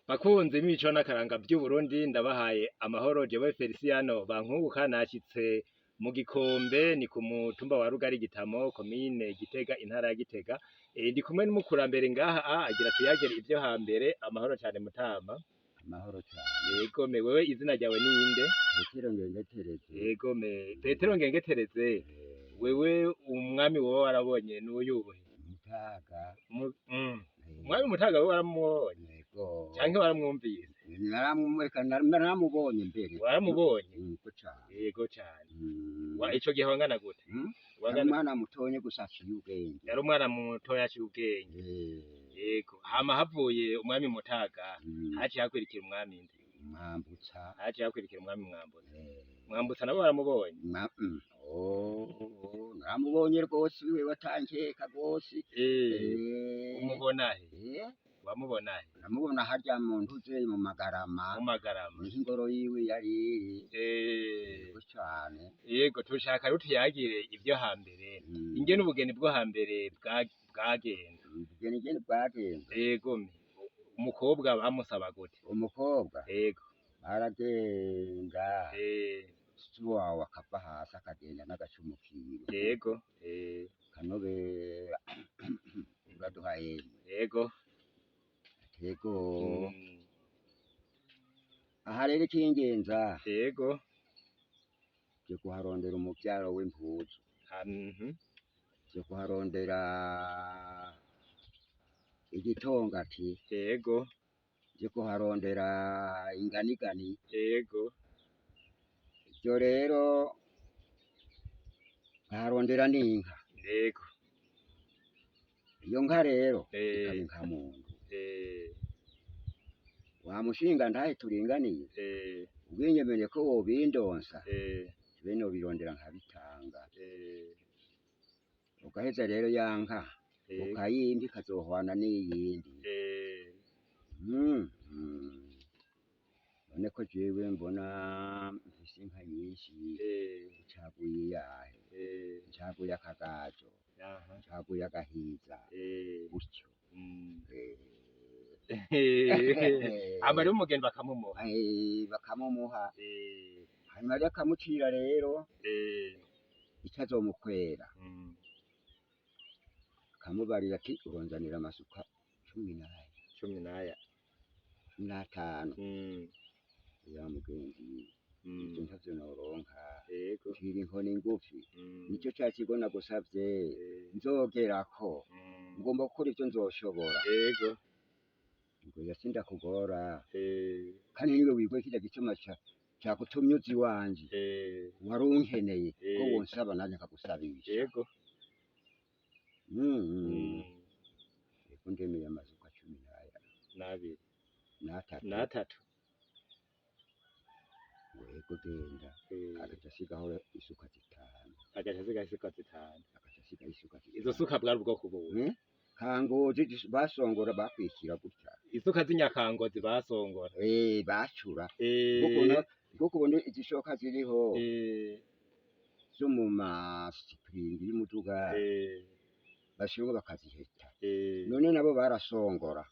Bakunzi b'imico n'akaranga vy'Uburundi, ndabahaye amahoro. Jewe Feliciano Bankunguka nashitse mu Gikombe, ni ku mutumba wa Rugari Gitamo, komine Gitega, intara ya Gitega. Ndi kumwe n'umukurambere ngaha agira tuyagere ivyo hambere. Amahoro cane, mutama. Amahoro cane. Yego me, wewe izina ryawe ninde? Petero Ngengetereze. Yego me, Petero Ngengetereze, wewe umwami wowe warabonye n'uyuhe? Mutaga. Umwami Mutaga wewe waramubonye? Yego. Canke waramwumvise? Naramubonye mbere. Waramubonye? Yego cane. Yego cane. Mm. Ico gihe wangana gute? Mm? Yari Wangana umwana mutonye gusa aciye ubwenge. Yari umwana mutoya aciye ubwenge. Yego. Hama havuye umwami Mutaga, haciye hakwirikira umwami nde? Mwambutsa. Haciye hakwirikira umwami Mwambutsa. Mwambutsa nabo waramubonye? Oh, naramubonye rwose, wiwe watankeka rwose. Umubona he? Wamubona he? Namubona harya mu ntuze, mu Magarama. Mu Magarama. Niho ingoro yiwe yari iri. Yego cane. Yego, tushaka rero tuyagire ivyo hambere. Ingene ubugeni bwo hambere bwagenda. Ubugeni ingene bwagenze? Yego me. Umukobwa bamusaba gute? Umukobwa Yego. baragenda, se wawe akava hasi akagenda n'agacumu kiwe. Yego. Kanobera, uraduha yemwe. Yego. Yego. Aha rero ikingenza, je kuharondera umuvyaro w'impuzu, je kuharondera igitongati, je kuharondera inganigani. Ivyo rero nkaharondera n'inka. Iyo nka rero ikaba inka muntu wamushinga ntahe turinganiye, ubinyemereye ko wobindonsa, bene nobirondera nkabitanga. Ugaheza rero ya nka ukayimpa, ikazohwana n'iyindi. None ko jewe mbona mfise inka nyinshi, ncaguye iyahe? Ncaguye akagajo, ncaguye agahiza, gutyo. Hama rero umugeni bakamumuha. Bakamumuha. Hanyuma rero akamucira rero ico azomukwera, akamubarira ati: "Uronzanira amasuka 10." 10. 15. Ya mugenzi, ivyo ntavyo noronka. Ncira inkoni ngufi. Nico ca kigo nagusavye nzogerako. Ngomba gukora ivyo nzoshobora. Ngo yasindakugora, kandi niwe wigwe kirya gituma cagutumye uza iwanje, wari unkeneye ko wonsaba nanje nkagusabisha. Ego, ndemeye amasuka 10 N'abiri. N'atatu. N'atatu. Ngo ego, genda. Agaca asigaho isuka 5. Agaca asigaho isuka 5. Agaca asigaho isuka 5. Izo suka bwari ubwoko buhe? Kangozi basongora, bakwikira gutya. Isuka z'inyakangozi basongora. Bacura kuko ubona izishoka ziriho zo mu masipiringi y'umuduga, bashiramo bakaziheta. None nabo barasongora.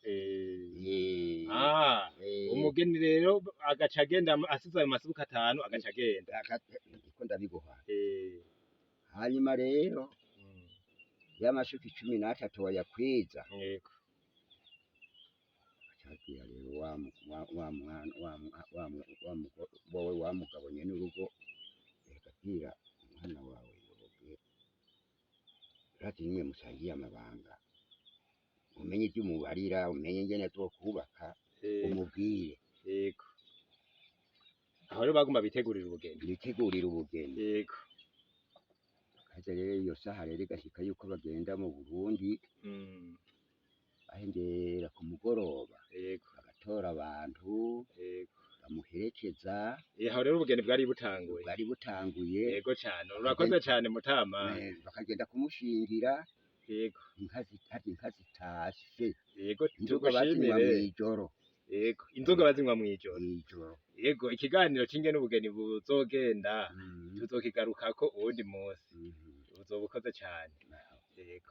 Ah, umugeni rero agaca agenda asize ayo masuka 5, agaca agenda. Ndiko ndabiguha. Hanyuma rero y'amashuka 13 wayakwiza, acabwira rero wa mu- wa wa mwana wa mwa- wa mu- wa mugo- wowe wa mugabo nyene urugo, reka bwira umwana wawe yoge, urazi nimwe musangiye amabanga, umenye ivyo umubarira, umenye ingene azokubaka, umubwire. Yego. Aho rero bagomba bitegurira ubugeni. Bitegurira ubugeni. Kaza rero iyo saha rero igashika yuko bagenda mu Burundi, bahengera ku mugoroba, bagatora abantu bamuherekeza. Aho rero ubugeni bwari butanguye. Bwari butanguye. Yego cane. Urakoze cane, mutama. Bakagenda kumushingira. Inka zitari inka zitashe. Inzoga bazinywa Tugushimire. mw'ijoro. Yego. Inzoga bazinywa mw'ijoro. Mw'ijoro. Yego, ikiganiro c'ingene ubugeni buzogenda tuzokigarukako uwundi munsi. Uzoba ukoze cane. Yego.